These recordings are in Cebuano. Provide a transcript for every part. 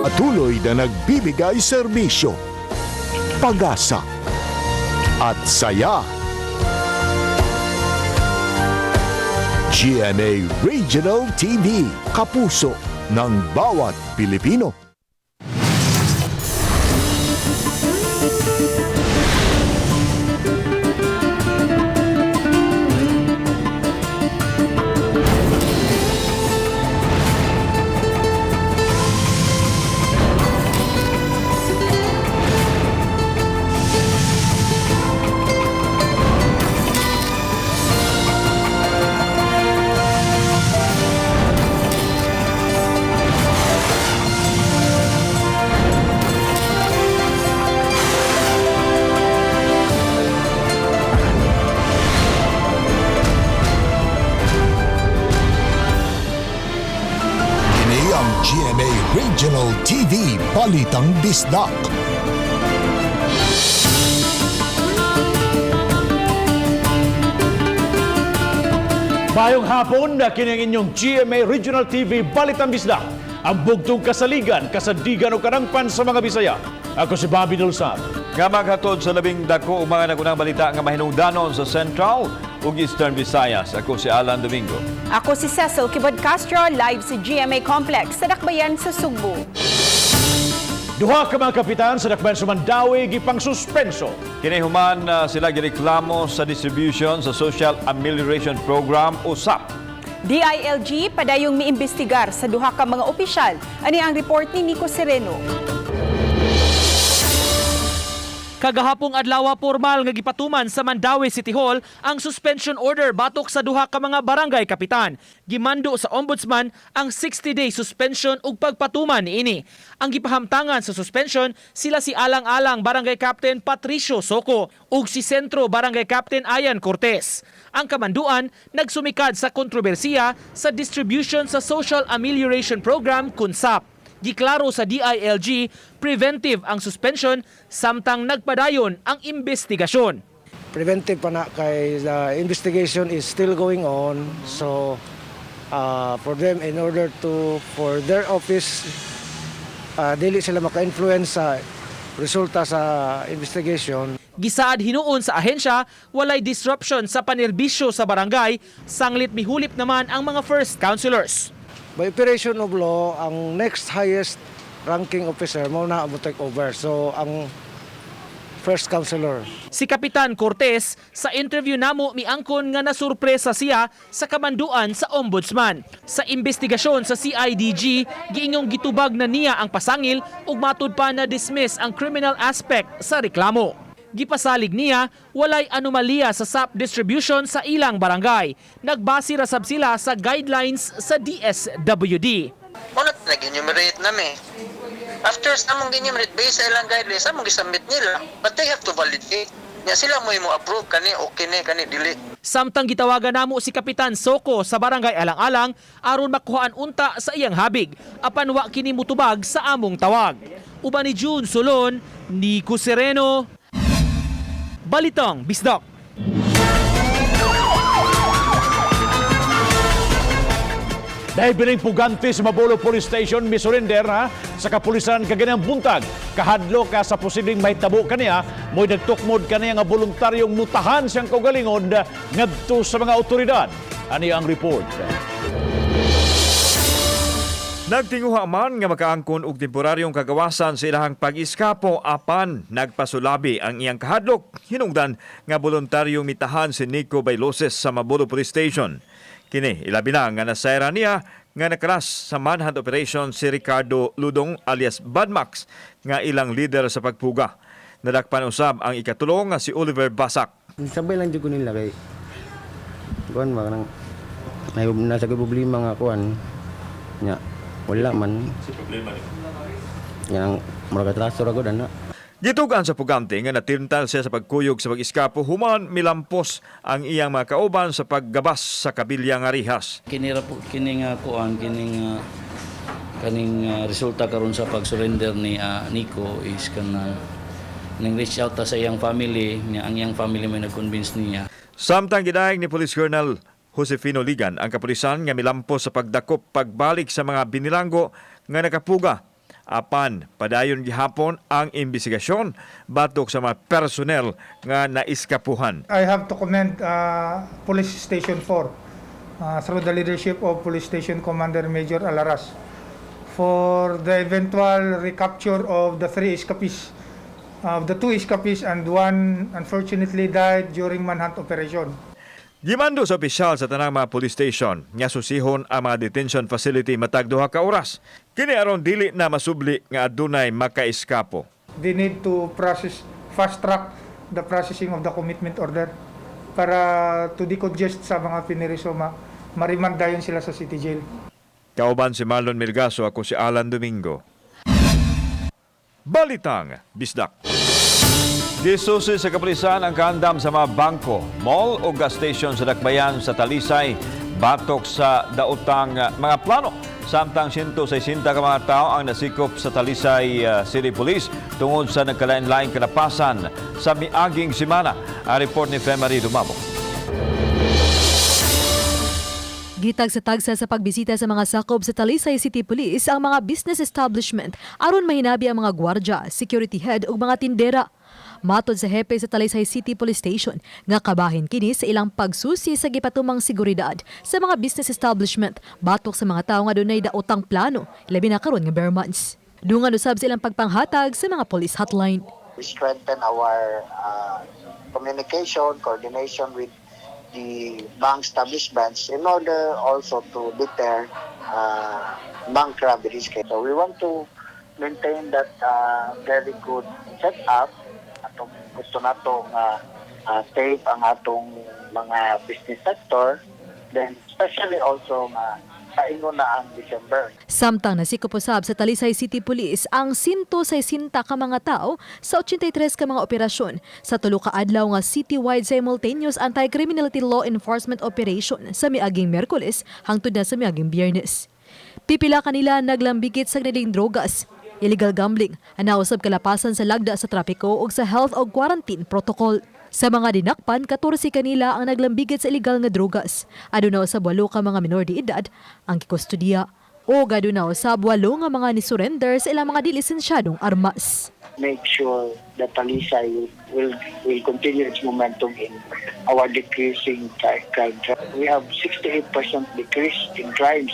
Patuloy na nagbibigay serbisyo, pag-asa at saya. GMA Regional TV, kapuso ng bawat Pilipino. Kini ang GMA Regional TV Balitang Bisdak. Mayong hapon na kini ang inyong GMA Regional TV Balitang Bisdak. Ang bugtong kasaligan, kasandigan o karangpan sa mga Bisaya. Ako si Bobby Dulsar. Nga maghatod sa labing dako ug mga nagunang balita nga mahinungdanon sa Central ug Eastern Visayas. Ako si Alan Domingo. Ako si Cecil Kibod Castro, live sa GMA Complex sa Dakbayan sa Sugbo. Duha ka mga kapitan sa Dakbayan sa Mandawi gipang suspenso. Kini human sila gireklamo sa distribution sa Social Amelioration Program o SAP. DILG padayong miimbestigar sa duha ka mga opisyal. Ani ang report ni Nico Sereno. Kagahapong adlaw formal nga gipatuman sa Mandaue City Hall ang suspension order batok sa duha ka mga barangay kapitan. Gimando sa ombudsman ang 60-day suspension ug pagpatuman niini. Ang gipahamtangan sa suspension sila si Alang-alang Barangay Captain Patricio Soco ug si Sentro Barangay Captain Ayan Cortez. Ang kamanduan nagsumikad sa kontrobersiya sa distribution sa Social Amelioration Program KUNSAP. Giklaro sa DILG, preventive ang suspension samtang nagpadayon ang investigasyon. Preventive pa na kay the investigation is still going on. So for them, in order to for their office, dili sila maka-influence sa resulta sa investigation. Gisaad hinuon sa ahensya, walay disruption sa panerbisyo sa barangay, sanglit mihulip naman ang mga first councilors. By operation of law, ang next highest ranking officer mo na mo take over. So ang first councilor. Si Kapitan Cortez sa interview namo miangkon nga nasurpresa siya sa kamanduan sa ombudsman. Sa investigasyon sa CIDG, giingong gitubag na niya ang pasangil ug matud pa na dismiss ang criminal aspect sa reklamo. Gipasalig niya walay anomalya sa SAP distribution sa ilang barangay. Nagbase ra sab sila sa guidelines sa DSWD. Muna nag-enumerate nami. After sa among enumerate, based sa ilang guidelines, among gisubmit nila. But they have to validate. Nya sila mo mo approve kani okay ni kani dili. Samtang gitawagan namo si Kapitan Soko sa Barangay Alang-Alang aron makuhaan unta sa iyang habig apan wa kini mutubag sa among tawag. Uban ni June Solon, Nico Sereno, Balitang Bisdak. Dahil bining pugante sa Mabolo Police Station, misurrender ha, sa kapulisan kaganang buntag. Kahadlo ka sa posibleng mahitabo kaniya, mo'y nagtukmod kaniya nga voluntaryong mutahan siyang kaugalingon ngadto sa mga otoridad. Ani ang report. Nagtinguha man nga makaangkon og temporaryong kagawasan sa ilahang pag-iskapo apan nagpasulabi ang iyang kahadlok hinungdan nga voluntaryong mitahan si Nico Bailoses sa Mabolo Police Station. Kini ilabi na nga nasayra niya nga nakalas sa manhunt operation si Ricardo Ludong alias Badmax nga ilang leader sa pagpuga. Nadakpan usab ang ikatulong nga si Oliver Basak. Sabay lang jud ko nila kay kuan ba nang may nasa ko problema nga kuan nya wala man si problema ni yang murag atraso ra gud ana. Gitugan sa pugante nga natintal siya sa pagkuyog sa pag-iskapo human milampos ang iyang mga kauban sa paggabas sa kabilya nga rihas. Kini ra po kini nga kuan kini nga kaning resulta karon sa pag-surrender ni Nico is kanang ning reach out ta sa iyang family niya, ang iyang family may nag-convince niya. Samtang gidayeg ni Police Colonel Josefino Ligan ang kapulisan nga milampos sa pagdakop pagbalik sa mga binilanggo nga nakapuga. Apan padayon gihapon ang investigasyon batok sa mga personnel nga naiskapuhan. I have to commend Police Station 4 through the leadership of Police Station Commander Major Alaras for the eventual recapture of the three escapees, of the two escapees, and one unfortunately died during manhunt operation. Gimando sa opisyal sa tanang mga police station nga susihon ang mga detention facility matag 2 ka oras. Kini aron dili na masubli nga adunay makaiskapo. They need to process, fast track the processing of the commitment order para to decongest sa mga piniriso, ma-remand dayon sila sa city jail. Kauban si Marlon Milgaso, ako si Alan Domingo. Balitang Bisdak. Gisusi sa kapulisan ang kaandam sa mga bangko, mall o gas station sa Dakbayan sa Talisay, batok sa daotang mga plano. Samtang 160 ka mga tao ang nasikop sa Talisay City Police tungod sa nagkalain-laing kalapasan sa miaging semana. Ang report ni Femary Dumabo. Gitag sa tagsa sa pagbisita sa mga sakop sa Talisay City Police ang mga business establishment aron mahinabi ang mga gwardya, security head ug mga tindera. Matod sa hepe sa Talisay City Police Station nga kabahin kini sa ilang pagsusi sa gipatumang seguridad sa mga business establishment batok sa mga tawo nga dunay daotang plano, labi na karon nga ber months. Dungan usab sa ilang pagpanghatag sa mga police hotline. We strengthen our communication, coordination with the bank establishments in order also to deter bank robberies. So we want to maintain that very good setup. Atong gusto nato nga safe ang atong mga business sector, then especially also nga paingon na ang December. Samtang nasikop usab sa Talisay City Police ang 160 ka mga tao sa 83 ka mga operasyon sa 3 ka adlaw nga citywide simultaneous anti-criminality law enforcement operation sa miaging Miyerkules hangtod na sa miaging Biyernes. Pipila kanila naglambigit sa gniling drogas, illegal gambling, ana usab kalapasan sa lagda sa trapiko ug sa health o quarantine protocol. Sa mga dinakpan, 14 kanila ang naglambigit sa illegal nga drogas. Aduna usab walo ka mga minor de edad ang gikustudiya. O aduna usab walo nga mga ni-surrender sa ilang mga dilisensyadong armas. Make sure that Talisay will continue its momentum in our decreasing crime. We have 68% decrease in crimes.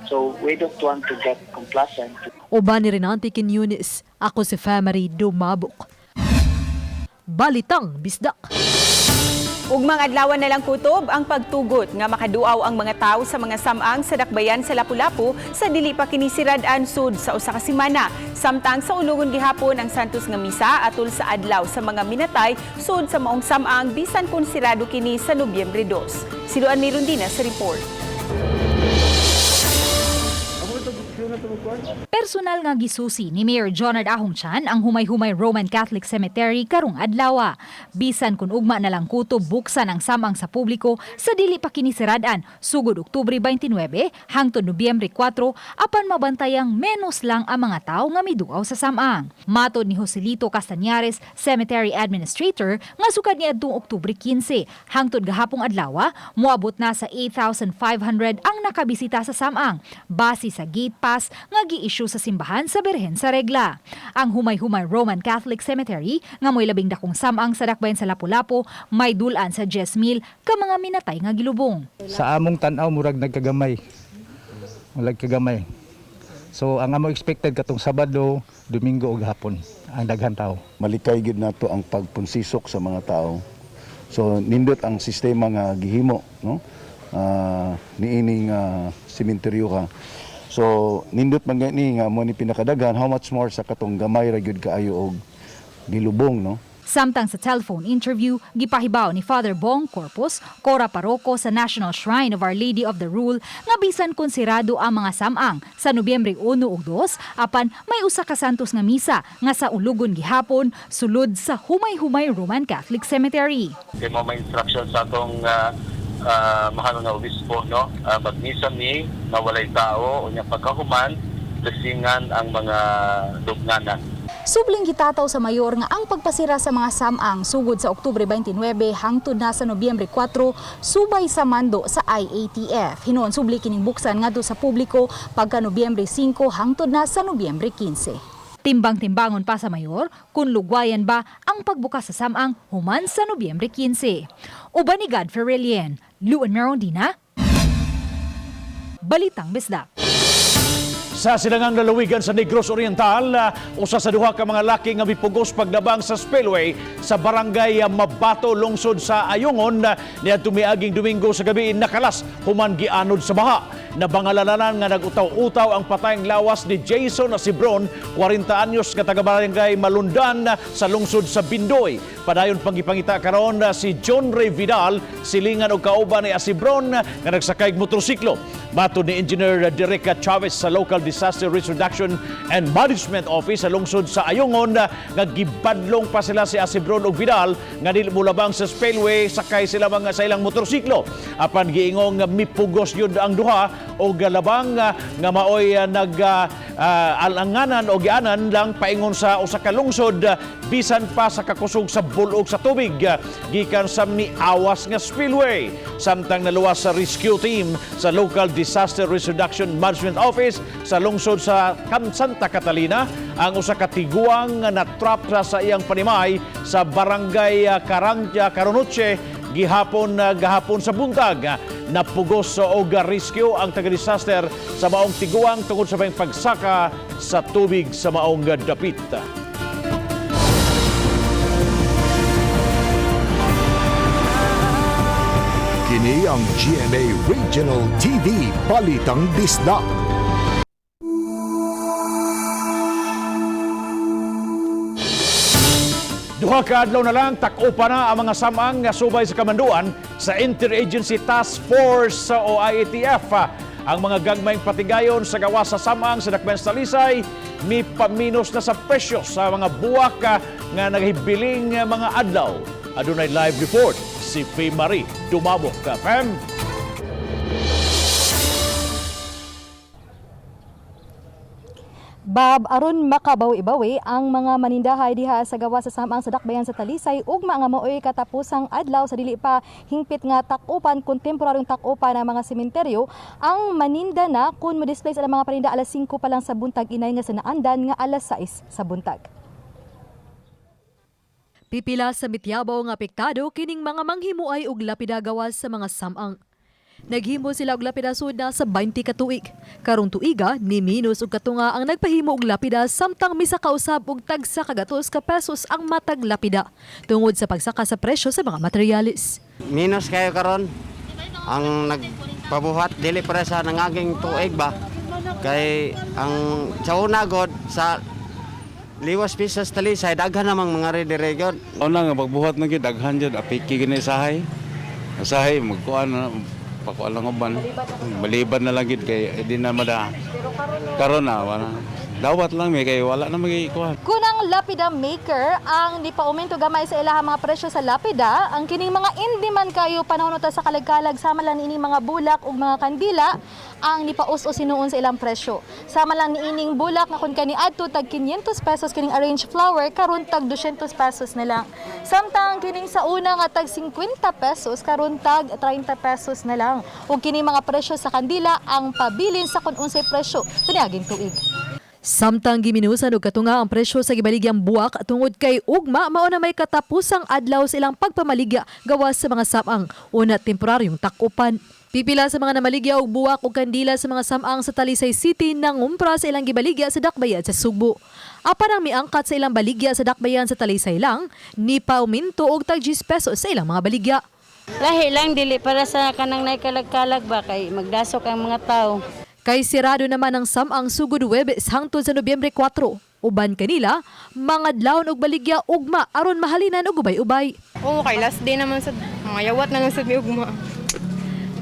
So we don't want to get complacent. Uban ni Renante Quiñones, ako si Famary Dumabok. Balitang Bisdak. Ugmang adlaw na lang kutob ang pagtugot nga makaduaw ang mga tao sa mga samang sa dakbayan sa Lapu-Lapu sa dili pa kini sirad-an sud sa usa ka semana. Samtang sa ulugon gihapon ang Santos nga misa atol sa adlaw sa mga minatay sud sa maong samang bisan kung sirado kini sa Nobyembre 2. Siluan ni Rondina sa report. Personal nga gisusi ni Mayor Jonard Ahong Chan ang Humay-Humay Roman Catholic Cemetery karong adlaw. Bisan kung ugma na lang kutob buksan ang samang sa publiko sa dili pa kini sirad-an sugod Oktubre 29 hangtod Nobyembre 4, apan mabantayang menos lang ang mga tao nga miduaw sa samang. Matod ni Joselito Castañares, Cemetery Administrator, nga sukad niadtong Oktubre 15 hangtod gahapong adlaw, moabot na sa 8,500 ang nakabisita sa samang base sa gate pass nga gi-issue sa simbahan sa Birhen sa Regla. Ang Humay-Humay Roman Catholic Cemetery nga mo'y labing dakong samang sa dakbayan sa Lapu-Lapu may dulan sa 10,000 ka mga minatay nga gilubong. Sa among tan-aw, murag nagkagamay. Murag kagamay. So ang among expected katong Sabado, Domingo ug hapon ang daghan tao. Malikay gid nato ang pagpunsisok sa mga tao. So nindot ang sistema nga gihimo, no, niining sementeryo ka. So nindot man gani nga mo ni pinakadaghan, how much more sa katong gamay ra gyud kaayo og gilubong, no? Samtang sa telephone interview, gipahibaw ni Father Bong Corpus, Kora Paroko sa National Shrine of Our Lady of the Rule, nga bisan kung sirado ang mga samang sa Nobyembre 1 ug 2, apan may usa ka santos nga misa nga sa ulugon gihapon sulod sa Humay-Humay Roman Catholic Cemetery. Kay mo may instruction sa atong mahal nga obispo, no, magmisa mi nga walay tao, unya pagkahuman blessingan ang mga lubnganan. Subling gitataw sa mayor nga ang pagpasira sa mga samang sugod sa Oktubre 29 hangtod na sa Nobyembre 4 subay sa mando sa IATF. Hinuon subli kining buksan ngadto sa publiko pagka Nobyembre 5 hangtod na sa Nobyembre 15. Timbang-timbangon pa sa mayor kung lugwayan ba ang pagbukas sa samang human sa Nobyembre 15. Uban ni Godfrey Relien, Luan Merondina, Balitang Bisdak. Sa silangang lalawigan sa Negros Oriental, usa sa duha ka mga laki nga mipugos paglabang sa spillway sa barangay Mabato, lungsod sa Ayungon, niadtong miaging Domingo sa gabi nakalas human gianod sa baha. Nabangalanan nga nagutaw-utaw ang patayng lawas ni Jason Asibron, 40 anyos, nga taga barangay Malundan sa lungsod sa Bindoy. Padayon pangipangita karon si John Ray Vidal, silingan og kauban ni Asibron nga nagsakay og motorsiklo. Matod ni Engineer Derek Chavez sa Local Disaster Risk Reduction and Management Office sa lungsod sa Ayungon nga gibadlong pa sila si Asibron ug Vidal nga dili molabang sa spillway sakay sila mga sa ilang motorsiklo. Apan giingong mipugos yun ang duha og labang nga maoy nag alanganan o gianan lang paingon sa usa ka lungsod bisan pa sa kakusog sa bulog sa tubig gikan sa miawas nga spillway. Samtang naluwas sa rescue team sa Local Disaster Risk Reduction Management Office sa lungsod sa Santa Catalina ang usa ka tiguang nga natrap sa iyang panimay sa barangay Karanja Caronoche gihapon gahapon sa buntag. Napugos sa og rescue ang taga-disaster sa maong tiguang tungod sa pagsaka sa tubig sa maong dapit. Kini ang GMA Regional TV Balitang Bisdak. Duha ka adlaw na lang, tak-o pa na ang mga samang nga subay sa kamanduan sa Interagency Task Force sa o IATF. Ang mga gagmayng patigayon sa gawas sa samang sa Dakbayan sa Talisay, mi paminos na sa presyo sa mga buwak nga naghibiling mga adlaw. Adunay live report si Faye Marie Dumabok. Pem? Bab, aron makabawi-bawi ang mga manindahay diha sa gawas sa samang sa Dakbayan sa Talisay ugma nga maoy katapusang adlaw sa dili pa hingpit nga tak-upan kon temporaryong tak-upan ang mga sementeryo, ang maninda na kun mo-display sa mga paninda alas 5 pa lang sa buntag inay nga sa naandan nga alas 6 sa buntag. Pipila sa mityabaw nga apektado kining mga manghimuay og lapida gawas sa mga samang. Naghimo sila og lapida sud na sa 20 ka tuig. Karong tuiga ni minus og katunga ang nagpahimo og lapida samtang misa kausab og tagsa kagatos ka pesos ang matag lapida tungod sa pagsaka sa presyo sa mga materyales. Minus kayo karon ang nagpabuhat dili para sa nangaging tuig ba kay ang sa una god sa liwas pisas Talisay daghan namang mga redire gyud. Una nga pagbuhat na gyud daghan jud apiki gini sahay. Sahay magkuan na pakuan lang uban. Maliban na lang gyud kay di na mada. Karon na wala. Dawat lang mi kay wala na magi kuan. Kunang lapida maker ang nipaumento gamay sa ilahang mga presyo sa lapida, ang kining mga hindi man kayo panahon ta sa kalag-kalag sama lang niining mga bulak ug mga kandila ang nipaus-us hinuon sa ilang presyo. Sama lang niining bulak nga kun kaniadto tag 500 pesos kining arranged flower karon tag 200 pesos na lang. Samtang kining sa una nga tag 50 pesos karon tag 30 pesos na lang. Ug kining mga presyo sa kandila ang pabilin sa kun unsay presyo kaniaging tuig. Samtang giminusan og katunga ang presyo sa gibaligyang buwak tungod kay ugma mao na may katapusang adlaw sa ilang pagpamaligya gawas sa mga samang una temporaryong takupan. Pipila sa mga namaligya og buwak og kandila sa mga samang sa Talisay City nangumpra sa ilang gibaligya sa Dakbayan sa Sugbo. Apan ang miangkat sa ilang baligya sa Dakbayan sa Talisay lang, ni pauminto og tag 10 pesos sa ilang mga baligya. Lahi lang dili para sa kanang nagkalag-kalag ba kay magdasok ang mga tao. Kay sirado naman ang samang sugod Huwebes hangtod sa Nobyembre 4. Uban kanila, mga dlawon og baligya ugma aron mahalinan og ubay-ubay. Oo, kay last day naman sa mga yawat na lang sa mi ugma.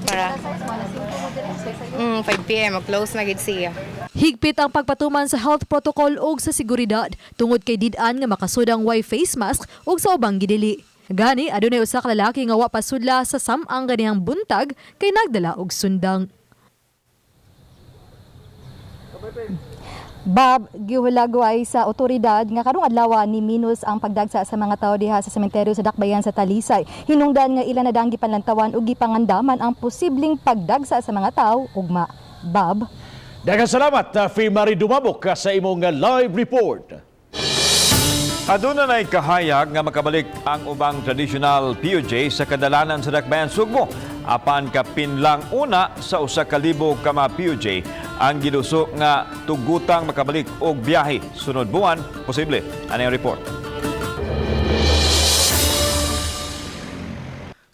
Para 5 PM mag-close na gid siya. Higpit ang pagpatuman sa health protocol ug sa seguridad tungod kay did-an nga makasudang way face mask ug sa ubang gidili. Gani adunay usa ka lalaki nga wa pasudla sa samang ganihang buntag kay nagdala og sundang. Bob, gihulagway sa otoridad nga karong adlaw ni minus ang pagdagsa sa mga tao diha sa sementeryo sa Dakbayan sa Talisay. Hinungdan nga ila na dang gipanlantawan ug gipangandaman ang posibleng pagdagsa sa mga tao ugma. Bob. Daghang salamat, Fe Marie Dumabok, sa imong live report. Aduna na'y kahayag nga makabalik ang ubang traditional PUJ sa kadalanan sa Dakbayan Sugbo. Apan kapin lang una sa 1,000 ka mga PUJ ang giduso nga tugutang makabalik og biyahe sunod buwan posible. Ano yung report?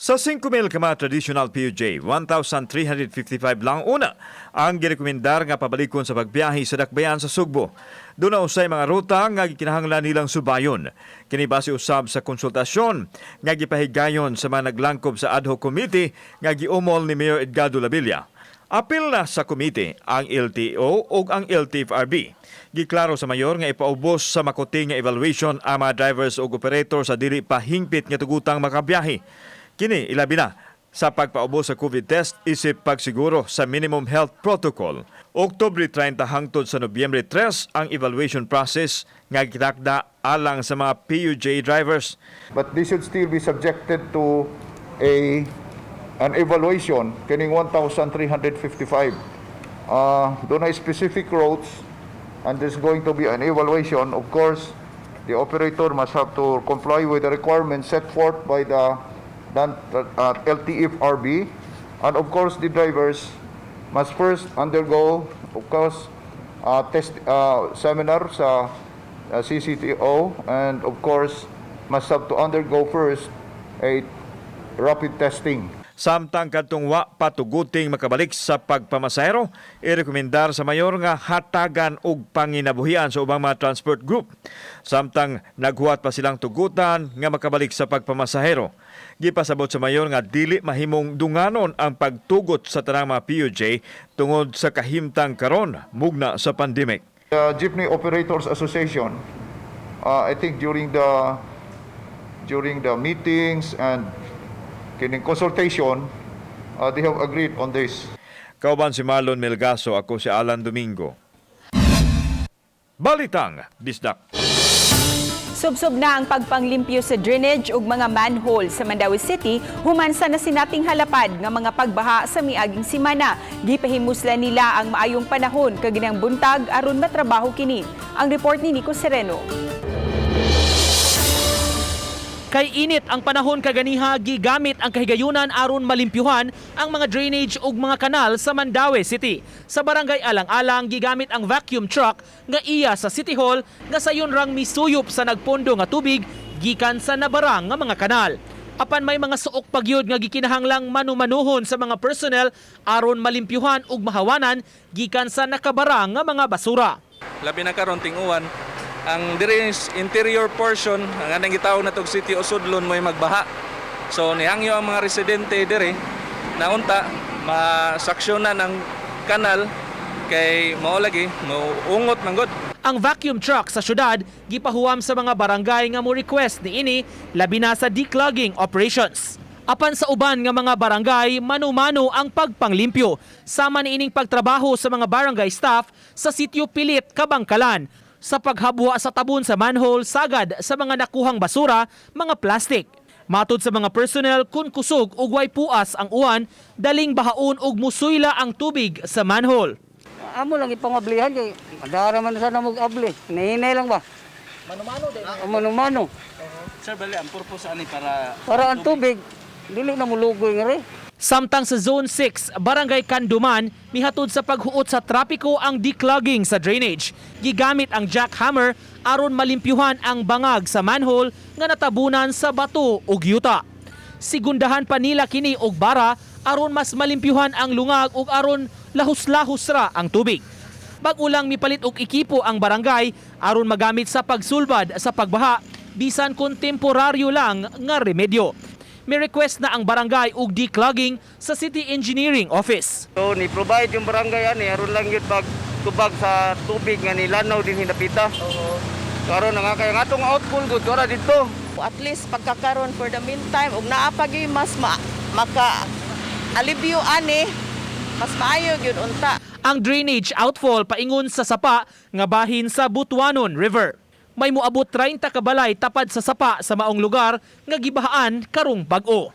Sa 5,000 ka mga traditional PUJ, 1,355 lang una ang girekomendar nga pabalikon sa pagbiyahe sa Dakbayan sa Sugbo. Doon na usay mga ruta nga gikinahanglan nilang subayon. Kini base usab sa konsultasyon nga gipahigayon sa mga naglangkob sa ad hoc committee nga giumol ni Mayor Edgardo Labilla. Apil na sa komite ang LTO ug ang LTFRB. Giklaro sa mayor nga ipaubos sa makuti nga evaluation ang mga drivers ug operator sa dili pa hingpit nga tugutang makabiyahe. Kini ilabi na sa pagpaubos sa COVID test isip pagsiguro sa minimum health protocol. Oktubre 30 hangtod sa Nobyembre 3 ang evaluation process nga gitakda alang sa mga PUJ drivers. But they should still be subjected to a an evaluation kining 1,355. Doon ay specific routes and there's going to be an evaluation. Of course, the operator must have to comply with the requirements set forth by the LTFRB, and of course the drivers must first undergo, of course, test seminar sa CCTO, and of course must have to undergo first a rapid testing. Samtang kadtong wa patuguting makabalik sa pagpamasahero, irekomendar sa mayor nga hatagan og panginabuhian sa ubang mga transport group. Samtang naghuwat pa silang tugutan nga makabalik sa pagpamasahero. Gipasabot sa mayor nga dili mahimong dunganon ang pagtugot sa tanang mga PUJ tungod sa kahimtang karon mugna sa pandemic. The Jeepney Operators Association, I think during the meetings and kining consultation, they have agreed on this. Kauban si Marlon Melgaso, ako si Alan Domingo. Balitang Bisdak. Subsob na ang pagpanglimpyo sa drainage ug mga manhole sa Mandaue City human sa nasinating halapad nga mga pagbaha sa miaging simana. Gipahimuslan nila ang maayong panahon kaginang buntag aron matrabaho kini. Ang report ni Nico Sereno. Kay init ang panahon kaganiha, gigamit ang kahigayunan aron malimpyuhan ang mga drainage ug mga kanal sa Mandaue City. Sa barangay Alang-Alang, gigamit ang vacuum truck nga iya sa City Hall nga sayon rang misuyop sa nagpondo nga tubig gikan sa nabarang nga mga kanal. Apan may mga suok pagyud nga gikinahanglang manumanuhon sa mga personnel aron malimpyuhan ug mahawanan gikan sa nakabarang nga mga basura. Labi na karon ting-uwan, ang diri interior portion, ang anang gitawag na tog Sitio Sudlon, mo'y magbaha. So nihangyo ang mga residente diri na unta masaksyonan ang kanal kay mao lagi ungot man gud. Ang vacuum truck sa syudad gipahuwam sa mga barangay nga mo request niini, labi na sa declogging operations. Apan sa uban nga mga barangay, mano-mano ang pagpanglimpyo. Sama niining pagtrabaho sa mga barangay staff sa Sitio Pilit, Kabangkalan sa paghabwa sa tabon sa manhole sagad sa mga nakuhang basura, mga plastic. Matod sa mga personnel, kung kusog ug way puas ang uwan, daling bahaon ug musuyla ang tubig sa manhole. Amo lang ipangablihan kay madara man sana mo abli. Nahinay lang ba? Mano-mano din. Mano-mano. Sir, bali ang purpose ani para Para ang tubig dili na mulugoy nga rin. Samtang sa Zone 6, Barangay Canduman, mihatod sa paghuot sa trapiko ang declogging sa drainage. Gigamit ang jackhammer aron malimpyuhan ang bangag sa manhole nga natabunan sa bato ug yuta. Sigundahan pa nila kini og bara aron mas malimpyuhan ang lungag ug aron lahos-lahos ra ang tubig. Bag-o lang mipalit og ekipo ang barangay aron magamit sa pagsulbad sa pagbaha bisan kung temporaryo lang nga remedyo. May request na ang barangay og declogging sa City Engineering Office. So ni provide yung barangay ani aron lang yun pag tubag sa tubig nga nilanaw din hinapita. Karon nga kay ang atong outfall gud ora didto. At least pagkakaron for the meantime ug naa pa gyud mas maka alibyo ani, mas maayo gyud unta. Ang drainage outfall paingon sa sapa nga bahin sa Butuanon River. May moabot 30 ka balay tapad sa sapa sa maong lugar nga gibahaan karong bag-o.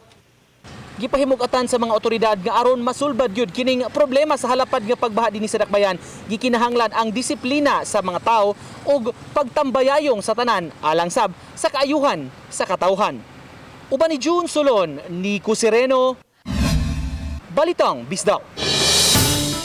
Gipahimug-atan sa mga otoridad nga aron masulbad gyud kining problema sa halapad nga pagbaha dinhi sa Dakbayan, gikinahanglan ang disiplina sa mga tao ug pagtambayayong sa tanan alang sab sa kaayuhan sa katawhan. Uban ni June Solon, Nico Sereno, Balitang Bisdak.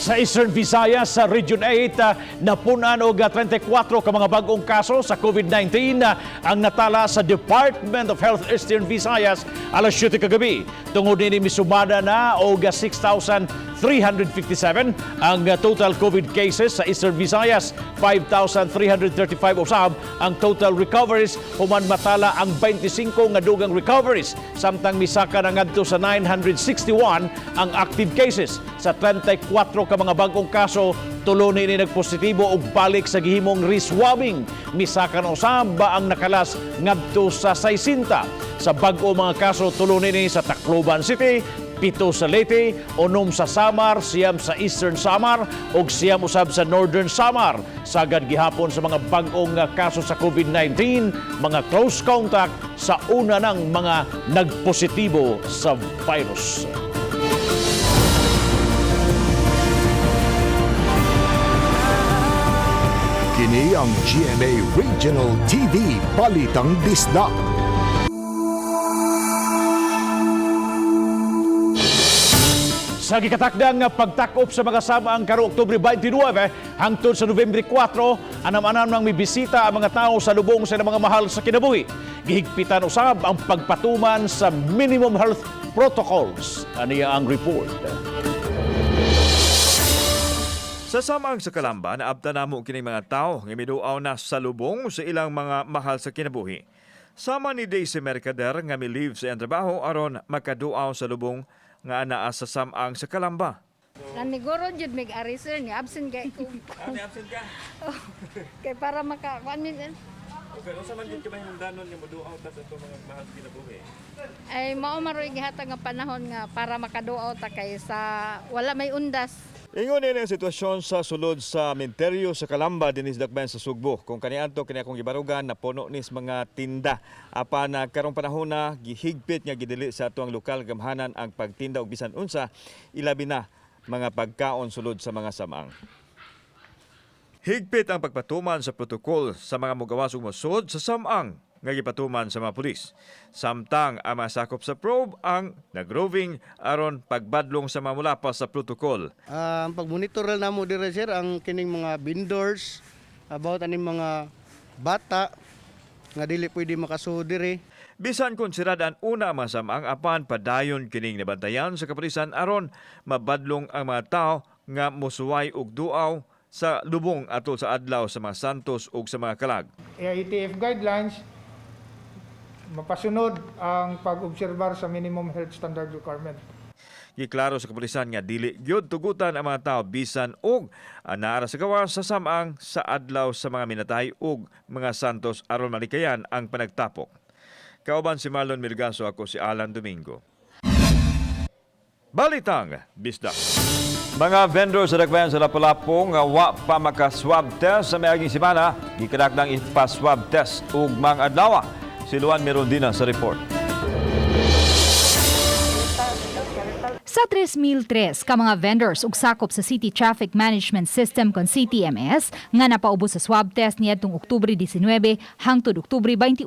Sa Eastern Visayas sa Region 8, napunan og 34 ka mga bag-ong kaso sa COVID-19 ang natala sa Department of Health Eastern Visayas alas 7 kagabi. Tungod nini misumada na og 6,357 ang total COVID cases sa Eastern Visayas, 5,335 usab ang total recoveries human matala ang 25 nga dugang recoveries, samtang misaka na ngadto sa 961 ang active cases. Sa 34 ka mga bag-ong kaso, tulo nini nagpositibo og balik sa gihimong reswabbing. Misaka na usab ang nakalas ngadto sa 60. Sa bag-o mga kaso, tulo nini sa Tacloban City, 7 sa Leyte, 6 sa Samar, 9 sa Eastern Samar ug 9 usab sa Northern Samar. Sagad gihapon sa mga bag-ong kaso sa COVID-19, mga close contact sa una ng mga nagpositibo sa virus. Kini ang GMA Regional TV Balitang Bisdak. Sa gikatakdang pagtakop sa mga samang karong Oktubre 29 hangtod sa Nobyembre 4, anam-anam nang mibisita ang mga tao sa lubong sa ilang mga mahal sa kinabuhi. Gihigpitan usab ang pagpatuman sa minimum health protocols. Aniya ang report. Sa samang sa Kalamba, naabta namo kini mga tao nga miduaw na sa lubong sa ilang mga mahal sa kinabuhi. Sama ni Daisy Mercader nga mi-leave sa iyang trabaho aron makaduaw sa lubong nga anaa sa samang sa Kalamba. Naniguro jud mig ari sir ni absent kay ko. Ah, ni absent ka? Oh, kay para maka kuan min. Okay, unsa man gyud kay mahimungdanon nga moduaw ta sa atong mga mahal sa kinabuhi? Ay mao maroy gihatag nga panahon nga para makaduaw ta kay sa wala may undas. Ingon ini ang sitwasyon sa sulod sa menteryo sa Kalamba dinhi sa Dakbayan sa Sugbo. Kung kaniadto kini akong gibarugan napuno ni sa mga tinda. Apan karong panahon na gihigpit nga gidili sa atuang lokal gamhanan ang pagtinda og bisan unsa, ilabi na mga pagkaon sulod sa mga samang. Higpit ang pagpatuman sa protokol sa mga mugawas ug mosud sa samang nga gipatuman sa mga pulis. Samtang ang mga sakop sa probe ang nagroving aron pagbadlong sa mga mulapas sa protokol. Ang pagmonitor lang namo dire sir ang kining mga vendors about aning mga bata nga dili pwede makasuod dire. Bisan kung siradan una ang mga samang, apan padayon kining nabantayan sa kapulisan aron mabadlong ang mga tao nga mosuway og duaw sa lubong atol sa adlaw sa mga santos ug sa mga kalag. AITF guidelines, mapasunod ang pag-obserbar sa minimum health standard requirement. Giklaro sa kapulisan nga dili gyud tugutan ang mga tao bisan og naara sa gawas sa samang sa adlaw sa mga minatay ug mga santos aron malikayan ang panagtapok. Kauban si Marlon Mirgaso, ako si Alan Domingo. Balitang Bisdak. Mga vendor sa Dakbayan sa Lapu-Lapu nga wa pa maka-swab test sa miaging semana, gikanakdang ipa-swab test ug mga adlaw. Si Luan Mirondina sa report. Sa 3,003 ka mga vendors ug sakop sa City Traffic Management System kon CTMS nga napaubos sa swab test niadtong Oktubre 19 hangtod Oktubre 21,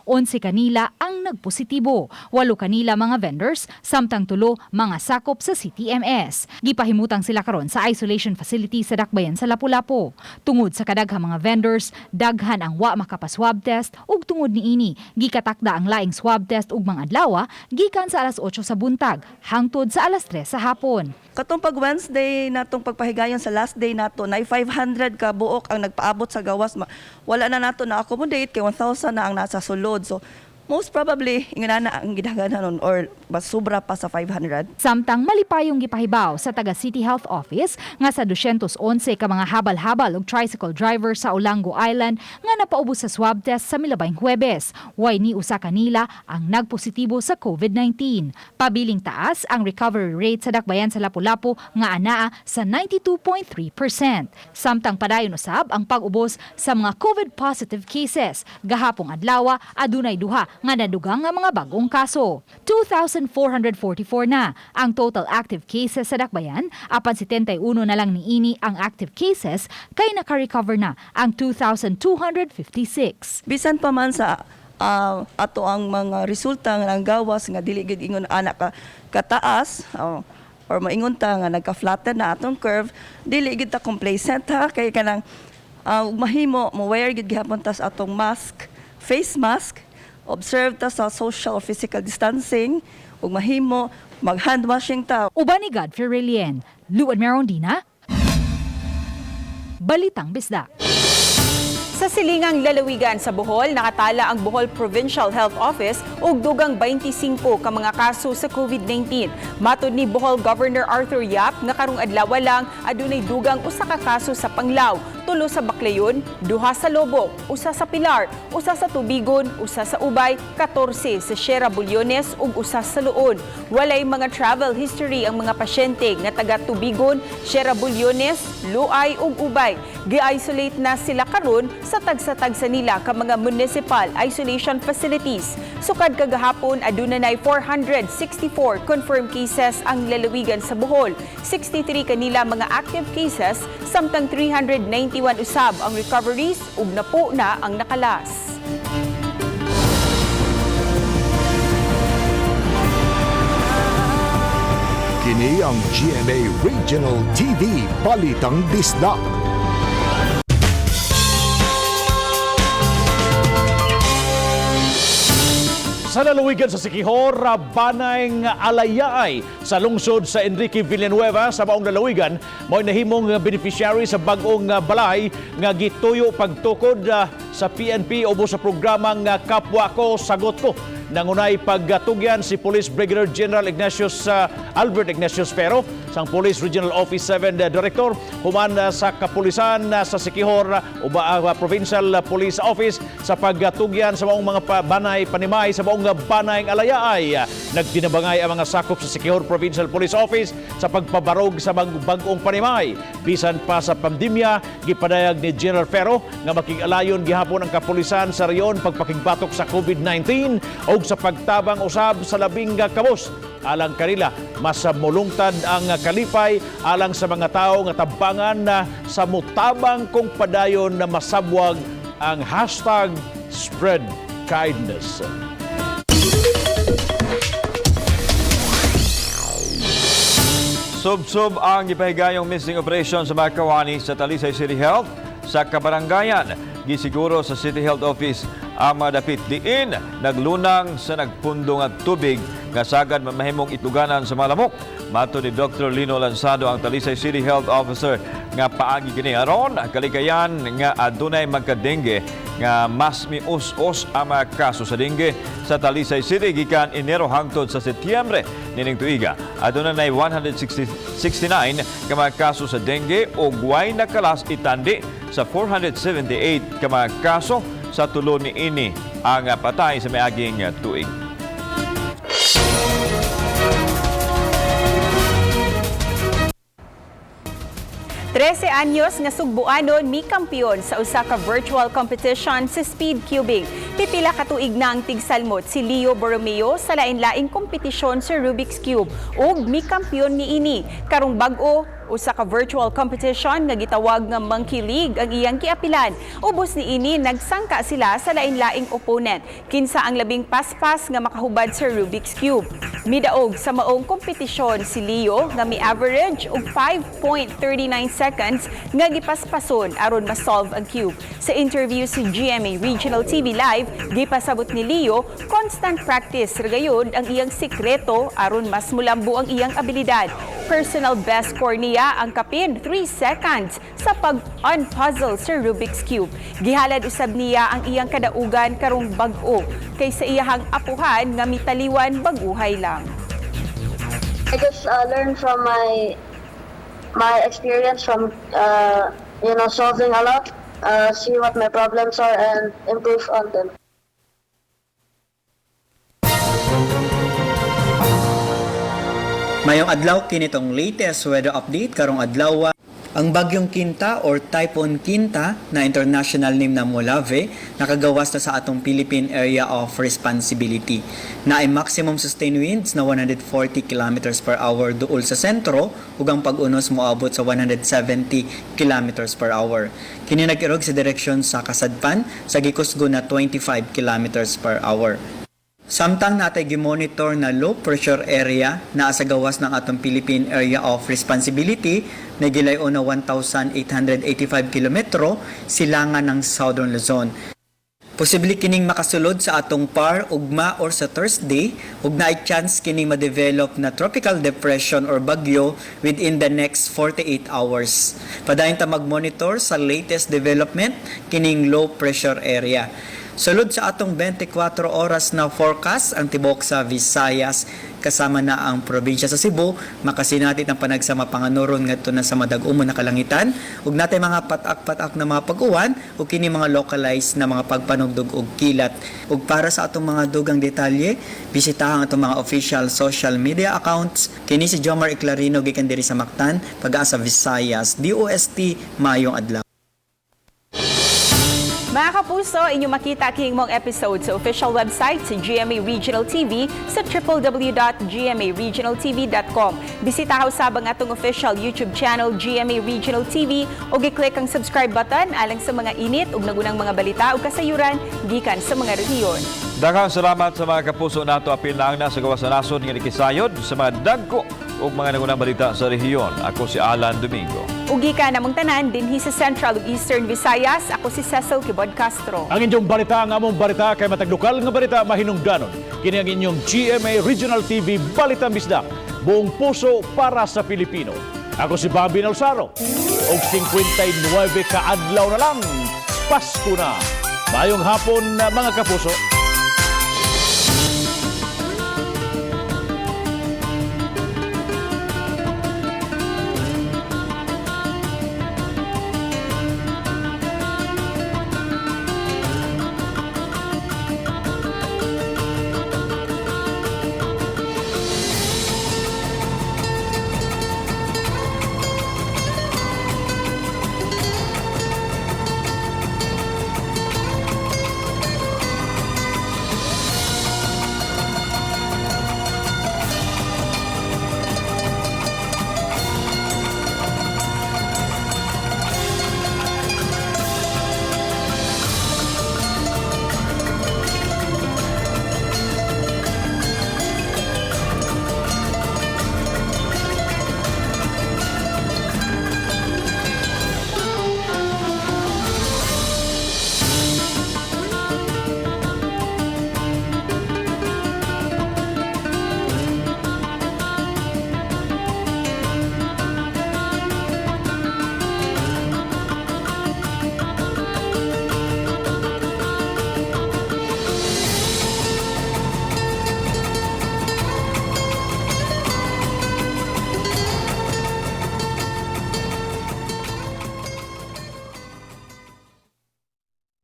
11 kanila ang nagpositibo. 8 kanila mga vendors, samtang 3 mga sakop sa CTMS. Gipahimutang sila karon sa isolation facility sa Dakbayan sa Lapu-Lapu. Tungod sa kadaghang mga vendors, daghan ang wa makapaswab test ug tungod niini gikatakda ang laing swab test ug mga adlaw gikan sa alas 8 sa buntag hangtod sa alas 3 sa hapon. Katong pag Wednesday natong pagpahigayon sa last day nato, nay 500 ka buok ang nagpaabot sa gawas. Wala na nato na accommodate kay 1,000 na ang nasa sulod. So Most probably, ingana na ang gidaghanon or mas sobra pa sa 500. Samtang malipayong gipahibaw sa taga City Health Office nga sa 211 ka mga habal-habal og tricycle driver sa Olango Island nga napaubos sa swab test sa milabayng Huwebes. Way ni usa kanila ang nagpositibo sa COVID-19. Pabiling taas ang recovery rate sa dakbayan sa Lapu-Lapu nga anaa sa 92.3%. Samtang padayon usab ang pag-ubos sa mga COVID positive cases. Gahapong adlaw adunay duha nga nadugang nga mga bagong kaso. 2,444 na ang total active cases sa dakbayan, apan 71 na lang niini ang active cases kay naka-recover na ang 2,256. Bisan pa man sa ato ang mga resulta nga ang gawas nga dili gid ingon ana ka kataas or maingon ta nga nagka-flatten na atong curve, dili gid ta complacent ha, kay kanang mahimo mo wear gid gihapon tas atong mask, face mask, observe ta sa social or physical distancing, ug mahimo mag hand washing ta. Uban ni Godfrey Relien, Luan Merondina, Balitang Bisdak. Sa silingang lalawigan sa Bohol, nakatala ang Bohol Provincial Health Office og dugang 25 ka mga kaso sa COVID-19. Matod ni Bohol Governor Arthur Yap nga karong adlaw lang adunay dugang usa ka kaso sa Panglao, tulo sa Baclayon, duha sa Loboc, usa sa Pilar, usa sa Tubigon, usa sa Ubay, 14 sa Sierra Bullones ug usa sa Loon. Walay mga travel history ang mga pasyente nga taga Tubigon, Sierra Bullones, Loay ug Ubay. Gi-isolate na sila karon sa tagsa-tagsa nila ka mga municipal isolation facilities. Sukad kagahapon, aduna nay 464 confirmed cases ang lalawigan sa Bohol. 63 kanila mga active cases, samtang 391 usab ang recoveries ug napo na ang nakalas. Kini ang GMA Regional TV Balitang Bisdak. Sa lalawigan sa Siquijor, banay nga alayaay sa lungsod sa Enrique Villanueva sa maong lalawigan, mao nahimong beneficiary sa bag-ong balay nga gituyo pagtukod sa PNP ubos sa programang Kapwa Ko Sagot Ko. Nangunay pagtugyan si Police Brigadier General Ignatius Albert Ignatius Ferro, sang Police Regional Office 7 Director, human sa kapulisan sa Siquijor uba Provincial Police Office sa pagtugyan sa maong mga banay panimay sa maong banay alayaay. Nagtinabangay ang mga sakop sa Siquijor Provincial Police Office sa pagpabarog sa bag-ong panimay. Bisan pa sa pandemya, gipadayag ni General Ferro nga makig-alayon gihapon ang kapulisan sa reyon pagpakigbatok sa COVID-19 o sa pagtabang usab sa labing kabus. Alang kanila, mas mulungtad ang kalipay alang sa mga tao nga tabangan na sa mutabang kung padayon na masabwag ang #SpreadKindness. Sub-sub ang gipahigayong missing operation sa mga kawani sa Talisay City Health sa Kabarangayan. Gisiguro sa City Health Office ang mga dapit diin naglunang sa nagpundo nga tubig nga sagad mamahimong itluganan sa mga lamok. Matod ni Dr. Lino Lanzado, ang Talisay City Health Officer, nga paagi kini aron kalikayan nga adunay magka-dengue nga mas mius-us ang mga kaso sa dengue sa Talisay City gikan Enero hangtod sa Setyembre nining tuiga. Aduna nay 169 ka mga kaso sa dengue ug way nakalas itandi sa 478 ka mga kaso sa tulo niini ang patay sa miaging tuig. 13 anyos nga Sugbuanon mikampiyon sa usa ka virtual competition sa speed cubing. Pipila ka tuig na ang tigsalmot si Leo Borromeo sa lain-laing kompetisyon sa Rubik's Cube ug mikampiyon niini. Karong bag-o, usa ka virtual competition nga gitawag nga Monkey League ang iyang giapilan. Ubos niini nagsangka sila sa lain-laing opponent. Kinsa ang labing paspas nga makahubad sa Rubik's Cube. Midaog sa maong kompetisyon si Leo nga mi-average og 5.39 seconds nga gipaspason aron ma-solve ang cube. Sa interview sa GMA Regional TV Live, gipasabot ni Leo, constant practice ra gayud ang iyang sikreto aron mas mulambo ang iyang abilidad. Personal best score niya ang kapin 3 seconds sa pag-unpuzzle sa Rubik's Cube. Gihalad usab niya ang iyang kadaugan karong bag-o kay sa iyahang apuhan nga mitaliwan bag-uhay lang. I just learned from my experience from solving a lot, see what my problems are and improve on them. Mayong adlaw, kinitong latest weather update karong adlaw. Ang bagyong Quinta or Typhoon Quinta na international name na Molave nakagawas na sa atong Philippine Area of Responsibility. Na ay maximum sustained winds na 140 kilometers per hour duol sa sentro ug ang pag-unos moabot sa 170 kilometers per hour. Kini nag-irog sa direksyon sa kasadpan sa gikusgo na 25 kilometers per hour. Samtang natay gimonitor na low pressure area naa sa gawas ng atong Philippine Area of Responsibility na gilayon na 1,885 kilometro silangan ng Southern Luzon. Posible kining makasulod sa atong PAR ugma or sa Thursday ug naay chance kining ma-develop na tropical depression or bagyo within the next 48 hours. Padayon ta mag-monitor sa latest development kining low pressure area. Sulod sa atong 24 oras na forecast, ang tibok sa Visayas kasama na ang probinsya sa Cebu makasinati ng panagsama panganuron ngadto na sa madag-umon na kalangitan ug natay mga patak-patak na mga pag-uwan ug kini mga localized na mga pagpanugdog og kilat. Ug para sa atong mga dugang detalye, bisitahan atong mga official social media accounts. Kini si Jomar Eclarino gikan diri sa Mactan, Pag-asa Visayas, DOST. Maayong adlaw. Mga kapuso, inyong makita kining mong episode sa official website sa GMA Regional TV sa www.gmaregionaltv.com. Bisita usab ang atong official YouTube channel GMA Regional TV ug i-click ang subscribe button alang sa mga init ug nagunang mga balita ug kasayuran gikan sa mga rehiyon. Daghang salamat sa mga kapuso nato apil na ang nasa gawas sa nasod nga nikisayod sa mga dagko ug mga nagunang balita sa rehiyon. Ako si Alan Domingo. Ug gikan namong tanan dinhi sa Central ug Eastern Visayas, ako si Cecil Kibod Castro. Ang inyong balita, ang among balita kay matag lokal nga balita mahinungdanon. Kini ang inyong GMA Regional TV Balita Bisdak. Buong puso para sa Pilipino. Ako si Bobby Nalsaro. Og 59 ka adlaw na lang. Pasko na. Maayong hapon, mga kapuso.